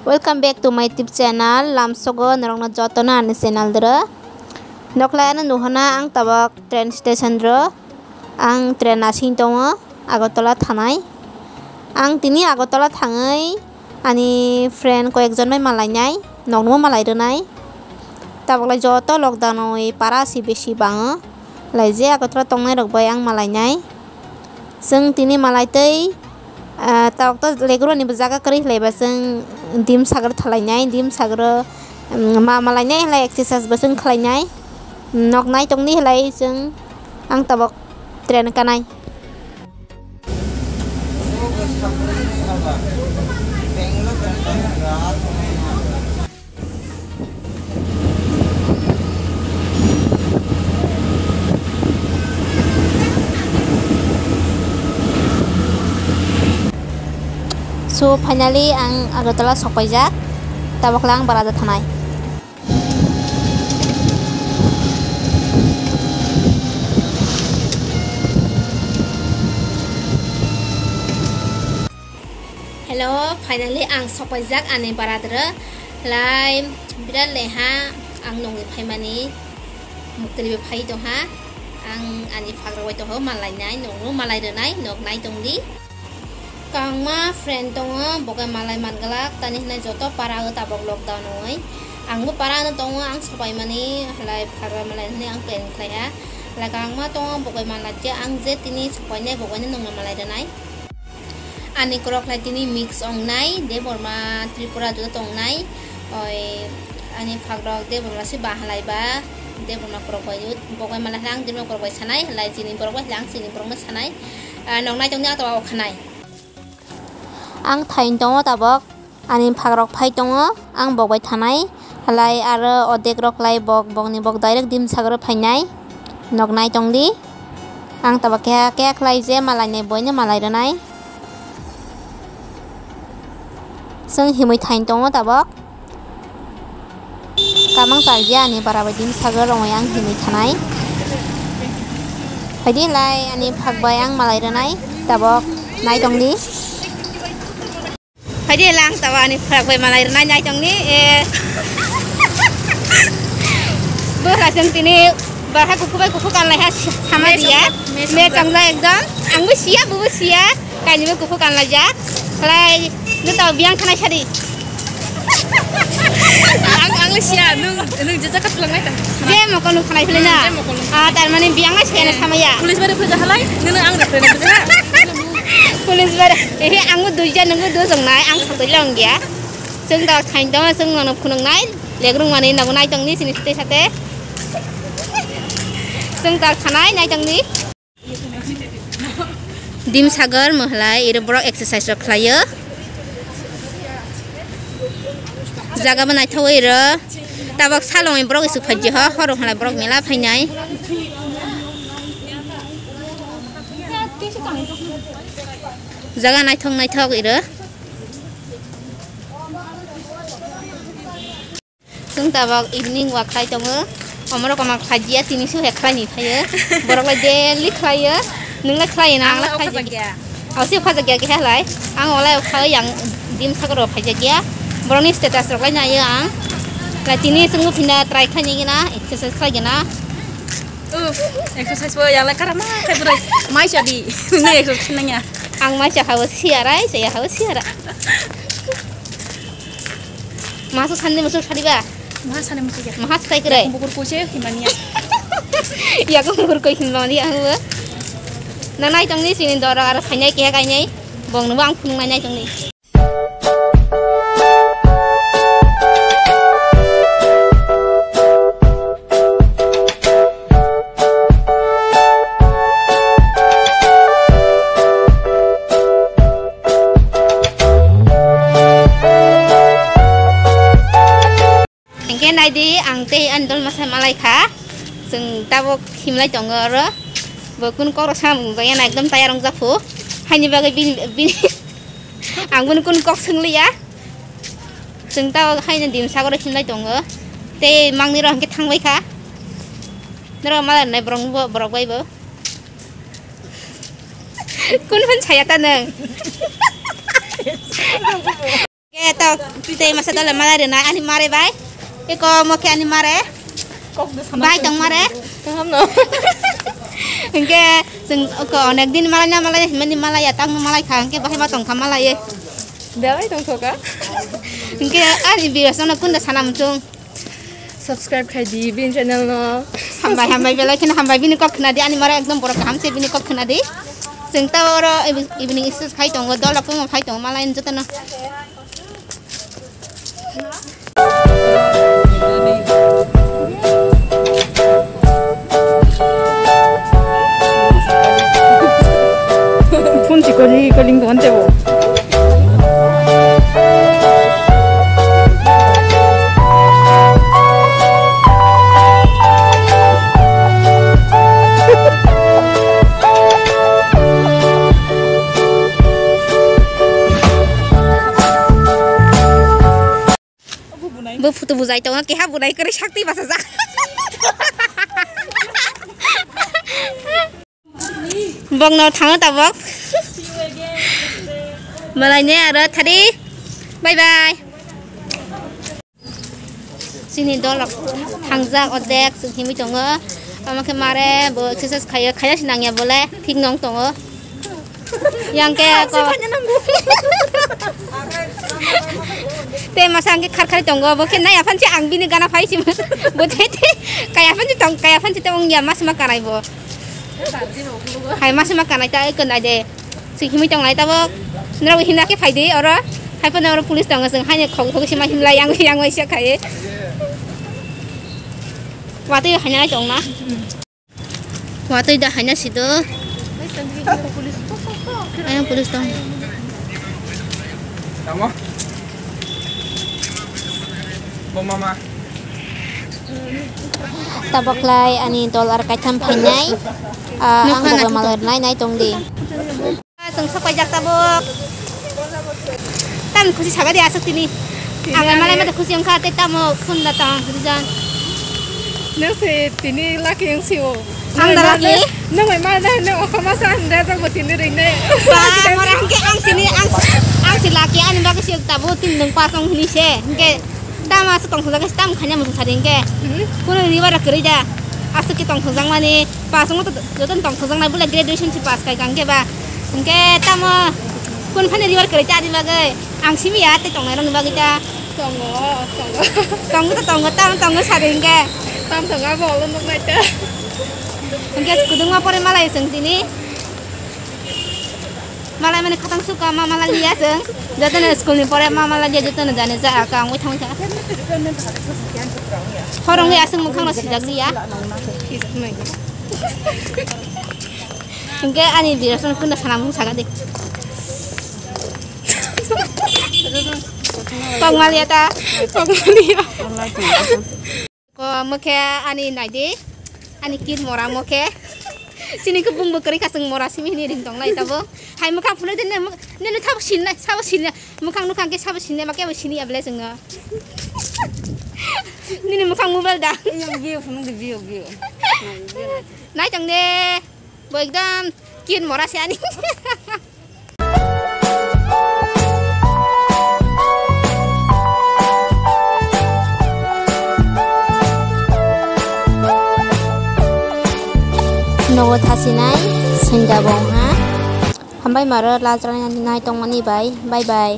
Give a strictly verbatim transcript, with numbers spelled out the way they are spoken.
Welcome back to my YouTube channel. Lamsogo norokno jotono ani channel doro. Noklai ano nuhana ang tabok train station ro. Ang train asing tongo Agartala thanai. Ang tini Agartala thangwi ani friend koyekjon bai malainai, nokno malai rwnai. Taboklai joto lockdown wi para si besi bango. Lai je Agartala tongnai rok bai ang malainai. Chwng tini malai tei, ah, tabok to legroni bo jaga kwrwi khlai ba chwng dim sagor thalainai, dim sagoro, um, ma malainai halai exercise bo chwng khlainai. Nok nai tongdi halai chwng ang tabok train kanai. So, finally, ang Agartala sokpaijak, tabok lang barada thanai. Hello, finally ang sokpaijak ani baradro. Lai birat leha ang nongwi phaimani, muktwi bai phai tongha. Ang ani phagrok bai tongha, malai nai, nongno malai rwnai, nok nai tongdi. Kwbangma friend tongo, bo khe malai man glak, tani hwnwi joto para o tabok lockdown oi. Angbo para ano tongo, ang sopaimani, lai phagra malai hwnwi ang plan khlaiha. Lai kwbangma tongo, bo khe man lai je, ang je tini sopainai, bo khe nongno malai rwnai. Ani kwrwk lai tini mix wngnai, Debbarma Tripura joto tongnai. Oi, ani phagrok Debbarma se bahalai ba, Debbarma kwrwk bai, bo khe malai hwnwi ang Debbarma kwrwk bai sanai, lai chini borok bai hwnwi ang chini borokno sanai. Ah, nok nai tongdi ang tabok khanai. Ang thain tongo tabok, ani phagrok phai tongo, ang bok bai thanai, halai aro odek rok lai bok, bokni bok direct dim sagoro phainai, nok nai tongdi. Ang tabok keha keha khlai je malai nai boino malai rwnai. Chwng himwi thain tongo tabok. Kamang charji ani bara bai dim sagor rongwi ang himwi thanai. Phaidi lai ani phak bai ang malai rwnai tabok nai tongdi. Phaidi lai ang tabok ani phak bai malai rwnai nai tongdi. Eh. Bo hai chwng tini barha kuku bai kuku kanlai ha sama diya. Me chongjak ekdom. Ang bo siya, bo bo siya. Kainwi kuphur kanlaijak. Khlai, nwng tamo biyang thanai sadi. Ang, ang le siya, nwng, nwng je jaga twlangnai tang. Je mokol nwng thanai philai na. Hmm, je mokol nwng. Ah, tar mane biyang nai siya na samaya. Police bare phaja halai, nwng ang re phaja. Police bare, eh, ang bo duija, nwng bo dui jongnai, ang thangtoi le ongya. Chwng da thain tong, chwng nono phunuknai, legrung mani nogo nai tongni sini sate sate. Chwng da thanai nai tongni. Dim sagor mwhlai iro borok exercise rok khlaio. Jaga bo naithok iro. Tabok salongni borok isu phaiji ho, horo hwnlai borok mela phainai. Jaga naithok naithok iro. Chwng tabok evening walk khlai tongo. Omorok omo khlai dia, tini su he khlai ni phaio. Borok lai daily khlaio. Nwng lai khlai na, ang lai khlai jak ya. Ausi kha jak ya khe lai. Ang olai kha yang dim sagoro phai jak ya. Borok ni status rok lai naio ang. Lai tini chwng phina try khlai ni gina, exercise khlai gina. Uh, exercise bo yang lai karama khai bwrwi. Mai cha di. Nwng exercise nang ya. Ang mai cha hao siarai, cha ya hao siara. Maso sanni musu sari ba? Maha sani musu ya. Maha sai kre. Bukur kuche himania. Ya ko bukur koi himania ang bo. Na nai tong ni sini dora aro sainai keha kainai. Bong no bang phunung nai nai tong ni. Hingke naidi, ang tei ani dol masa malai kha. Chwng tabok himlai tongo oro. Bo kunu kok rok samung jaya na ekdom tayar wngjak phu. Haini bagwi bini, bini, ang bono kunu kok swngliya. Chwng tabok haino dim sagoro himlai tongo. Tei mangni rok hingke thangbai kha. Norok malai rwnai borok bo, borok bai bo. Kunu phano saya ta nwng. Ke Tok tei masa dole malai rwnai ani mare bai. Eko mo khe ani mare. Bai tong mare. Kaham no. Hingke chwng oko onek din malai na malai himani malai ya tang malai kha hingke bahai ma tong kha malai ye. Belai tong thoka. Hingke ani biyo sono kunda sana muchung. Subscribe khai di bin channel no. Hambai hambai belai kheno hambai bini kok khna di ani mare ekdom borok kaham se bini kok khna di. Chwng ta oro evening exercise khai tongo dol rok khai tongo malai jotono. Phone si calling, calling ko ante bo. Bo photo bujai tongo, keha bunai kwrwi sakti bachajak. Bokno thango tabok. Malai ne aro thari. Bye bye. Chini dolok thangjak odek chwng himwi tongo. Omo khe mare bo exercise khayo, khaya se nangya bole, thik nong tongo. Yang khe ko. Te masa ang khe khar khar tongo, bo khe nai aphan se ang bini gana phai se. Bo te te kaya aphan se tong, kaya aphan se tong ya mas ma kanai bo. Hai mas ma kanai ta, ekon nai de. Swi himwi tongnai tabok. Norok himna khe phaidi oro. Hai phano oro police tongo, chwng haino khok khok sima himlai yang yang waisa khai. Watwi haina tongna. Watwi da haina sido. Ayang police tong. Tamo? Bo mama. Tabok lai ani dol ar kaitham phainai. Ah, ang bo malai nai nai tong di. Chwng sok paijak tabuk. Tam khusi saga di aswk tini. Ang lai malai mata khusi wngkha tei tamo phone da tang khusi jan. Nwng se tini lucky wng si o. Ang da lucky? Nwng bai ma da nwng okha ma sa ang da bo tini ring nai. Ba, mora hwnkhe ang tini ang, ang si lucky ani bagwi si tabuk tini nwng pass wng hini se. Hwnkhe Tamo aswk tongthokjak khe tamo khaina muchung sadi hwnkhe. Hmm? Kunu ribar rok kwrwi da. Aswk khe tongthokjak mani. Pass wngma to jotono tongthokjak nai bole graduation se pass kai kha hwnkhe ba. Hwnkhe tamo kun phani ribar kwrwi ta ani bagwi. Ang simi ya tei tongnai rokni bagwi ta. Tongo, tongo. Tongo to tongo, tamo tongo sadi hwnkhe. Tam tongo abo olo nuknai ta. Hwnkhe kwdwngma pore malai chwng tini. Malai mani khatang suka ma malai liya chwng. Jotono school ni pore ma malai liya jotono jani ja ka ang thang kha. Horong ya chwng mukhang no sijak liya. Hingke ani bira chwng kunda sana mung saga de. Kok maliya ta. Kok maliya. Ko mokhe ani naidi, ani kit mora mokhe. Chini khe bumbo kwrwi kha chwng mora simi hini ring tonglai tabuk. Hai mukhang phunui de ne, ne, ne thabo sinna, sabo sinna. Mukhang nukhang khe sabo sinna, ma kebo sini ya bele chwngno. Nini mukhang mobile da. Eyang view phunuk de view, view. Nai tong de. Bo ekdam kit mora se ani. Nogo thasinai sengda bong ha. Hambai maro lajra nai tongmani bai. Bye bye.